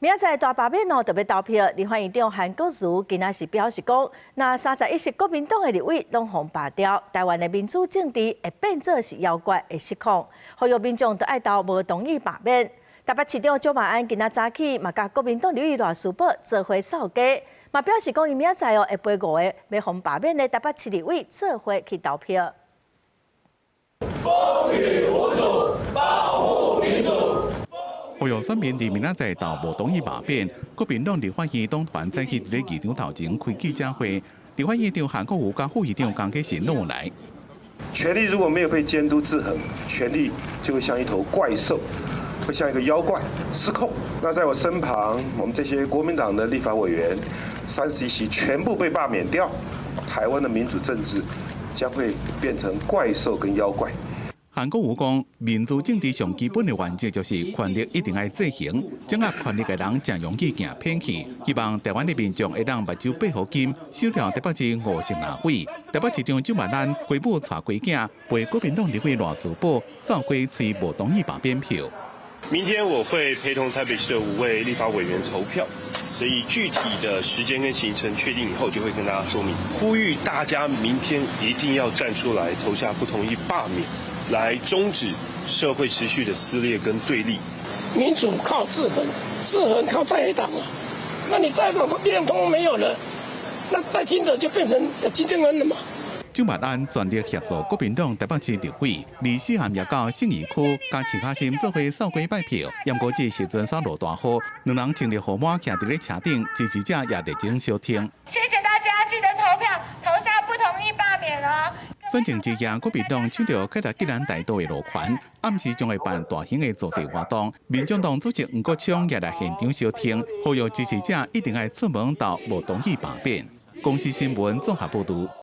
明仔載大罷免哦，就欲投票。立法院長韓國瑜今仔是表示講，若31席國民黨的立委攏予罷掉，台灣的民主政治會變做是妖怪會失控，呼籲民眾著愛投無同意罷免。台北市長蔣萬安今仔早起嘛，佮國民黨立委賴士葆做伙掃街，嘛表示講伊明仔載哦會陪五個欲予罷免的台北市立委做伙去投票。風雨無阻，保護民主。呼籲選民佇明仔載投無同意罷免，國民黨立法院黨團早起佇咧議場頭前開記者會，立法院長韓國瑜佮副議長江啟臣攏有來。權力如果沒有被監督制衡，權力就會像一頭怪獸，會像一個妖怪失控。那在我身旁，我們這些國民黨的立法委員，31席全部被罷免掉，台灣的民主政治將會變成怪獸跟妖怪。韓國瑜講，民主政治上基本的原則就是權力一定愛制衡，掌握權力的人誠容易行偏去。希望台灣的民眾會當目睭閉予緊，守牢台北市五成立委。台北市長蔣萬安規母帶規囝，陪國民黨立委賴士葆掃街催無同意罷免票。明天我會陪同台北市的五位立法委員投票，所以具體的時間跟行程確定以後，就會跟大家說明。呼籲大家明天一定要站出來投下不同意罷免，來終止社會持續的撕裂跟對立。民主靠制衡，制衡靠在野黨啊。那你在野黨力量通通沒有了，那賴清德就變成金正恩了嘛？蔣萬安全力協助國民黨台北市立委李世涵也到信義區，佮徐巧芯做伙掃街拜票。毋過這時陣煞落大雨，兩人穿著雨帽徛佇咧車頂，支持者也熱情相挺。謝謝大家，記得投票，投下不同意罷免哦。選前之夜，國民黨搶著凱達格蘭大道的路權，暗時將會辦大型的造勢活動。民眾黨主席黃國昌也來現場相挺，呼籲支持者一定愛出門投無同意罷免。公視新聞綜合報導。